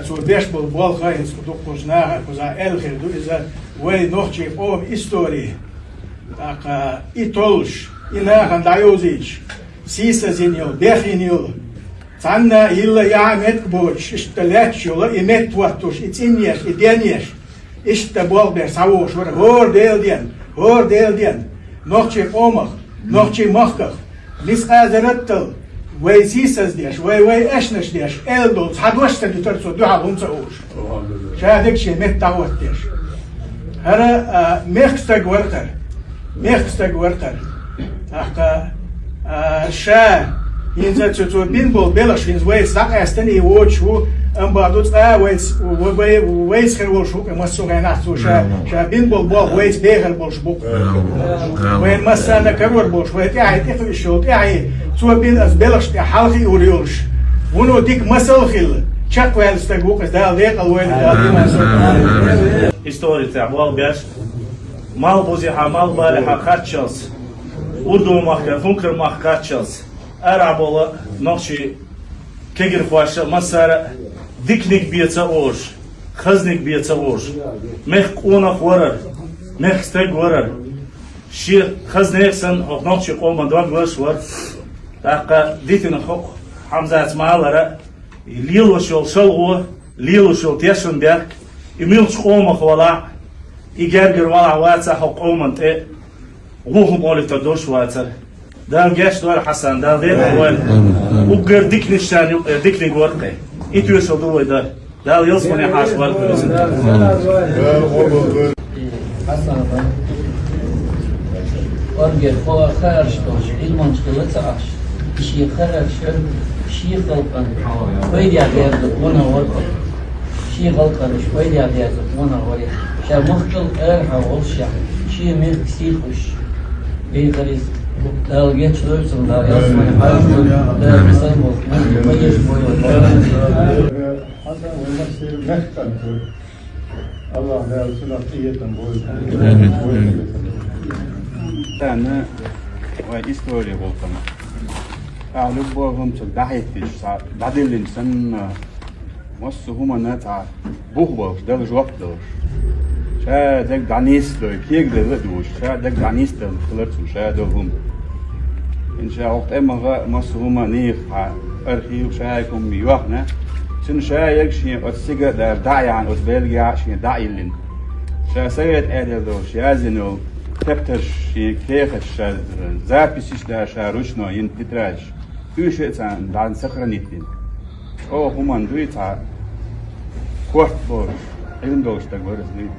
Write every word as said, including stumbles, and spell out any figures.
Цо беш бола болх хӀинца дукхача наха кхуза аьлла хир ду иза вай нохчий къоман истори. ТӀаккха и толлуш, и нахана дӀайовзийташ, сийсазйина йола, бехйина йола, цхьанна йилла яхьа метка боцуш, иштта лаьтташ йола, и метта хӀоттош, и цӀинъеш, и денъеш, иштта болх беш схьавогӀуш вара хӀора Делан денна, хӀора Делан денна, нохчий къомах, нохчий махках, мискъазарратал вай сийсаз деш, вай, вай эшнаш деш, аьлла долу цхьа дош ца дитар цо дуьхьал хӀума ца олуш. Ша дерг шен метта дӀахӀоттадеш. ХӀара, а, мехкан стаг вара хӀара. Мехкан стаг вара хӀара. ТӀаккха, а, ша, хӀинца цо, цо бина болу белхаш хӀинца вайца дӀакъаьстина и воцуш ву, амма бакъду цкъа а вайца, в-, вай-, вайца хир волуш ву-кх, массо а хенахь цо ша, ша бина болу болх вайца бехар болуш бу-кх. Вайн массарна карор болуш, вай тӀаьхье тӀекхуьуш йолу, тӀаьхье цо бина аса белхаш тӀе хьалха юур йолуш. Вуно дика масал а хилла, чекхваьлла стаг ву-кх иза, Дала декъал войла, Дала иман сохьта. Истори тӀехь болх беш, Малхбузехьа, Малхбалехьа кхаччалц, Урдумахкара, Хункара мах кхаччалц, арахь болу нохчий кегирхоша массара а диканиг бен ца гӀуш, хазниг бен ца гӀуш, мехкан къонах варар, мехкан стаг варар, шен хазне а санна, хӀокху нохчий къоман дог ларш вара. ТӀаккха дитина хӀокху Хьамзатца ма-аллара, и лелош йолу шалгӀо, лелош йолу тешнабехк, и муьлххачу къомах валахь а, и гергара валахь а вацахь хӀокху къоман тӀе, вон хӀума олуьйтур долуш вацара. Дала гечдойла Хьасан, Дала декъал войла. Уггар диканиг шен юкъа, э, диканиг вара-кх. И тоьшалла ду вай дан. Дала ялсамане хьаша варх вуьйцу. Хьасана, оргер хо-, хаарш долуш, Ӏилманча хилла ца Ӏаш, шен хаарша, шен халкъана пайдехь дерза вон а вара. Шен халкъана пайдехь дерза вон а вара. Ша махкал арахьа волуш яхь, шен мехкан сий хуьлуш. Бехариза, Дала гечдойла цунна, Дала ялсамане хьаша вуьйла, Дала сан болх, ма еш бойла. Хьасан вай массеран мехкан ду. АллахӀ Дала цунах къинхетам бойла. Царна вайн истори гӀуллакхана. Ахьа любой хӀума цига дӀахӀиттича, цхьа дӀадиллина санна, массо а хӀуманна цхьа бух болуш, дала жоп долуш. Ша дерг дӀанисдой, кегаделла а дугӀуш, ша дерг дӀанисдалла хилар цуьнан ша долу хӀума. ХӀинца ша хӀокху тӀемаха массо а хӀума нийса хьан архив, ша хӀума йохна. Цуьнан ша ерг шен оцу цига а дара дӀа а яьхна, оцу Бельгехь а шен дӀа а йиллина. Ша совет Ӏедал долуш яздина йолу тептарш, шен кехаташ, ша записаш а дара ша ручной йина тетрадаш. Уьш а царна дӀа сохранить дина. ЧӀогӀа хӀуманна дуй цхьа корта болуш, Ӏилма долуш стаг вара иза дуй.